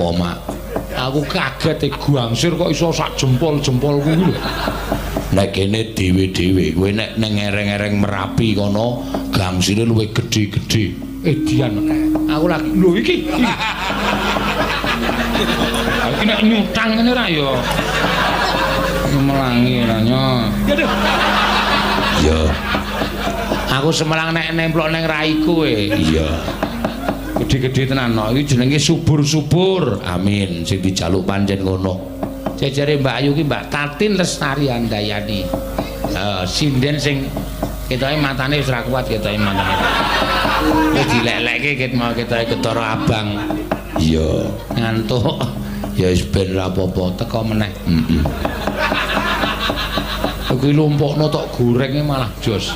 Apa, Mak? Aku kaget e gangsir kok iso sak jempol-jempolku kuwi lho. Nek kene dhewe-dhewe, kowe nek ning ereng-ereng Merapi kono gangsire luwih gedhe-gedhe. Edian. Aku lagi lho iki. Iki. Iki nek nyutang ngene ra ya. Melangi ora nyo. Iya. Aku semelang nek nemplok ning raiku e. Iya. Gedhe-gedhe tenan no. Iki jenenge subur-subur. Amin. Sing dijaluk pancen ngono. Jejere Mbak Ayu ki Mbak Tatin Lestari Handayani. Sinden sing ketoke matane wis ra kuat ketoke matane. Wis dilek-lekke ket mau ketoke ketara abang. Iya, ngantuk. Ya wis ben ra apa-apa, teko meneh. Heeh. Kuwi lumpukno tok gorenge malah jos.